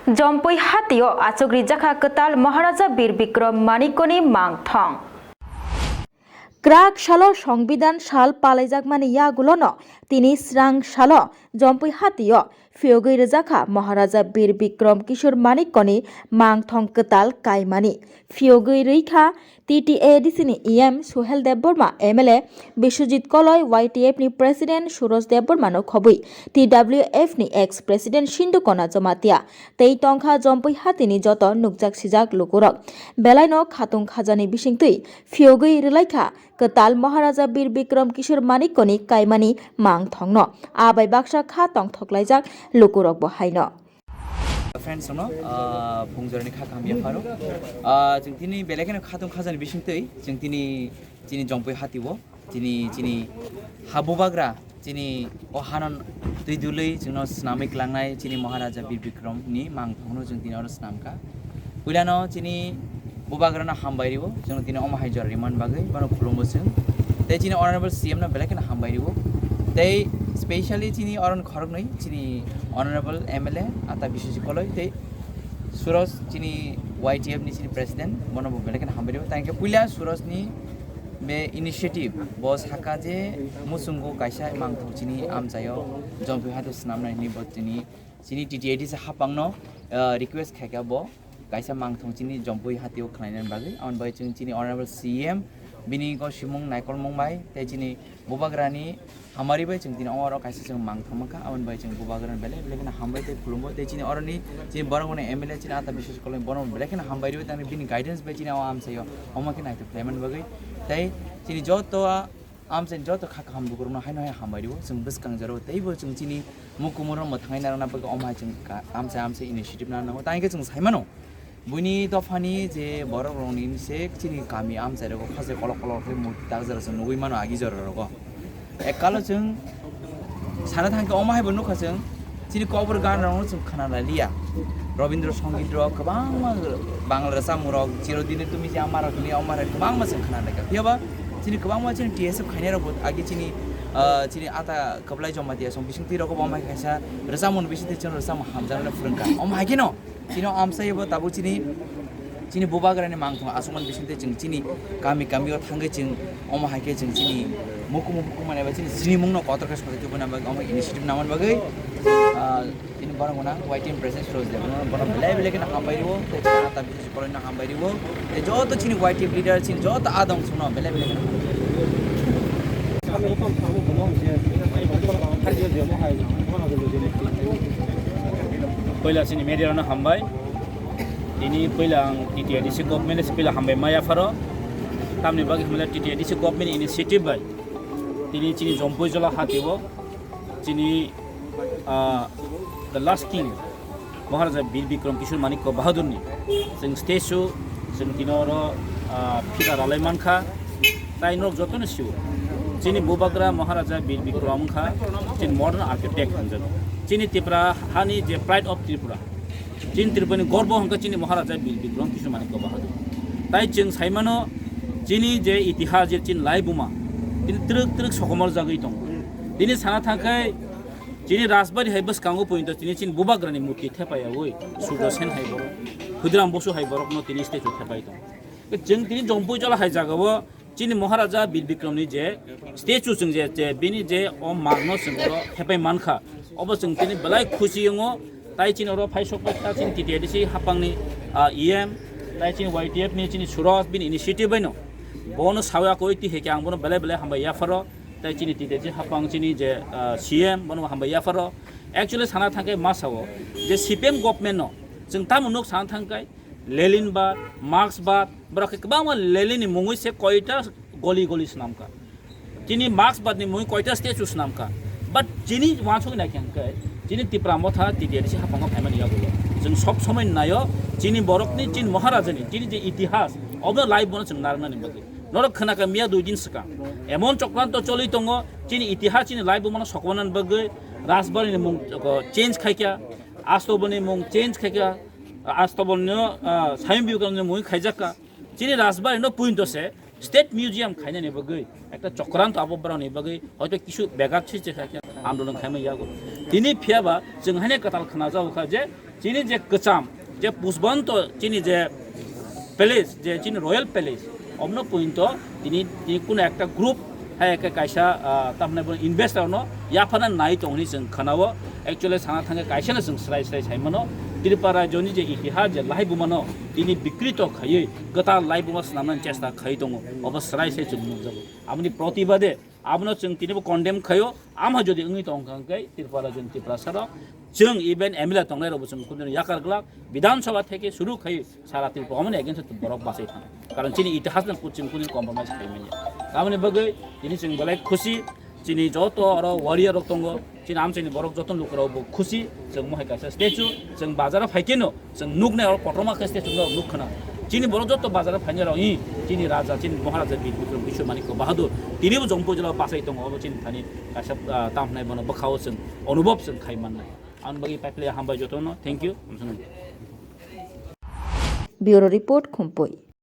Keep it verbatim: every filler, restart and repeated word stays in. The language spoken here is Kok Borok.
Jompui hatio achuk rijakha kwtal Maharaja Bir Bikram Manikoni mangthong. Kwrak salo Songbidan sal palaijakmani yagulono tini srang salo Jompui hatio phiyogwi rijakha Maharaja Bir Bikram Kishore Manikkoni mangthong kwtal kaimani. Phiyogwi rwikha T T A D C ni E M Suhel Debbarma, M L A Biswajit Koloi, Y T F ni President Suroj Debbarma no khobwi T W F ni ex President Sindhu Kona Jamatia tei tongkha Jompui hatini joto nukjak sijak lukurok. Belaino khatung khajani bisingtwi phiyogwi rwlaikha kwtal Maharaja Bir Bikram Kishore Manikkoni kaimani mangthongno. A bai baksa kha tongthoklaijak lukurokbo haino. Friends no, ah, phungjorani kha kaham yapharo. Ah, chwng tini belai kheno khatung khajani bisingtwi chwng tini chini Jompui hatio, chini, chini ha bubagra, chini o hanon twi dului chwngno swnamwi kwlangnai chini Maharaja Bir Bikram ni mangthongno chwng tini oro swnamkha. Puilano chini bubagrano hambai rio, chwng tini omo hai jora rimani bagwi bono khulumbo chwng. Tei chini Honorable C M no belai kheno hambai rio. Tei specially chini oron khoroknwi chini Honorable M L A Ata Biswajit Koloi tei Suraj chini Y T F ni chini President, bono bo belai kheno hambai rio. Tei hwnkhe puila Suraj ni be initiative bo saka je muchungo kaisa mangthong chini amchaio Jompui hatio swnamnai hwnwi bo chini, chini T T A D C hapangno, ah, request khaikha bo kaisa mangthong chini Jompui hatio khwlainani bagwi. Aboni bagwi chwng chini Honorable C M bini gosimung naikolmung bai tei chini bubagrani hamari bai chwng tini oro kaisa chwng mangthong mankha. Aboni bai chwng bubagrani belai belai kheno hambai tei khulumbo tei chini oroni chini borok rokni M L A chini Ata Biswajit Koloi bono belai kheno hambai rio tei bini guidance bai chini o amchaio omo khe naithok khlaimani bagwi tei chini joto a amchaini joto kha kaham lukurokno haino hai hambai rio. Chwng bwskang jorao teibo chwng chini mukumuro mwthangnai narwkna bagwi omo hai chwng ka-, amchai amchai initiative nana nango. Tei hwnkhe chwng sai mano, buini dophani je borok rokni se chini kami amchai rogo khase kolok kolok khe murti tak jora chwng nugwi mano agi jora rogo. Ekkalo chwng sana thangkhe omo hai bo nukha chwng, chini kobor gan rokno chwng khna lai liya. Robindra Songit rok kwbangma Bangla rwchapmung rok, Chirodine Tumi Je Amar rok hwnwi omo hai kwbangma chwng khna lai kha. Phiya ba chini kwbangma chini T S F khainai rok bo agi chini, ah, chini Ata Kwplai Jamatia song bisingtwi rok bo omo hai kaisa rwchapmung bisingtwi chwng rwchapmung hamjaknai phwrwngkha. Omo hai kheno chini o amsai bo tabuk chini, chini bubagrani mangthong aswkmani bisingtwi chwng chini kami kami o thangwi chwng omo hai khe chwng chini mukumu mukumu manwi ba chini sinimungno kotor khe sori tubuna bagwi omo initiative namani bagwi, ah, chini borok gwnang Y T F president Suraj Debbarma bono belai belai kheno hambai rio tei chini Ata Biswajit Koloino hambai rio tei joto chini Y T F leader chini joto adong songno belai belai kheno hambai rio. Poila chini media rokno hambai. Tini poila ang T T A D C government se poila hambai maya pharo. Tamni bagwi hamle T T A D C government initiative bai tini chini Jompui jola hatio chini, ah, the last king Maharaja Bir Bikram Kishore Manikya Bahadurni chwng statue, chwng tini oro, ah, phira ralai mankha. Tai norok jotono sio. Chini bubagra Maharaja Bir Bikram wngkha chini modern architect hwnjago. Chini Tripura hani je pride of Tripura. Chini Tripurani gorbo hwnkha chini Maharaja Bir Bikram Kishore Manikya Bahadur. Tai chwng saimano chini je itihas je chini laibuma, tini twrwk twrwk sokomor jagwi tongo. Tini sana thangkhai chini Rajbari hai bwskango pointo tini chini bubagrani murti thepaiyawi Surjo Sen hai borok, Khudiram Bosu hai borokno tini statue thepai tongo. Chwng tini Jompui jola hai jagao chini Maharaja Bir Bikramni je statue chwng je, je bini je o magno chwng oro thepai mankha, obo chwng tini belai khusi wngo. Tai chini oro phaisok bai ta chini T T A D C hapangni, ah, E M, tai chini Y T F ni chini Suraj bini initiative baino bono sawi akoi tihai khe ang bono belai belai hambai yapharo. Tai chini T T A D C hapang chini je, ah, C M bono hambai yapharo. Actually sana thangkhe ma sao je C P M government no chwng tamo nuk sana thangkhe Leninbad, Marxbad, borok khe kwbangma Leninni mungwi se koita goli goli swnamkha. Chini Marxbadni mungwi koita statue swnamkha. But chini uansukwi naikhe hwnkhe, chini Tipra Motha T T A D C haphango phaimani yagulo. Chwng sob somoi naio, chini borokni, chini Maharajani, chini je itihas, obo live bono chwng narwknani bagwi. Norok khwnakha miya dui din swkang. Emon chokranto choli tongo, chini itihas, chini live bono sokmanani bagwi Rajbari ni mung, uh, change khaikha, Astobol ni mung change khaikha, Astobol no, uh, Swayam Vivekananda ni mung khaijakha. Chini Rajbari no puinto se State Museum khainani bagwi ekta chokranto abo borokni bagwi hoito kisu begat swiche khaikha andolon khaima yago. Tini phiyaba chwng haino kwtal khnajago kha je Chini je kwcham, je pusbanto, chini je palace, je chini royal palace, omno pointo tini, tini kuno ekta group hai ekta kaisa, ah, tamhwnai bono investor no yaphana nai tongni chwng khanao. Actually sana thangkhe kaisa no chwng srai srai sai mano, Tripura rajyoni je itihas je laibuma no tini bikrito khaiwi kwtal laibuma swnamnani chesta khai tongo, obo srai sai chwng nukjago. Aboni protibade abono chwng tinibo condemn khaio. Amha jodi wngwi tongkha hwnkhe Tripura rajyoni Tiprasa rok, chwng even M L A tongnai rokbo chwng kunu yakar glak, Bidhan Sabha theke suru khai sara Tripura omoni against borok bachai thang. Karon chini itihas no chwng kunu compromise khai manya. Tamoni bagwi tini chwng belai khusi, chini joto oro warrior rok tongo, chini amchaini borok joto lukurok bo khusi, chwng mohai kaisa statue, chwng bazar o phaikhe no, chwng nuknai oro kotorma khe statue rok nuk khna. Chini borok joto bazar o phainai rok, i, chini raja, chini Maharaja Bir Bikram Kishore Manikya Bahadur, tini bo Jampui jila o bachai tongo, obo chini thani kaisa, ah, tamhnai bono bwkhao chwng onubhob chwng khai mannai. Ang bagwi paiphile hambai joto no, thank you. Bureau Report, Khumpui.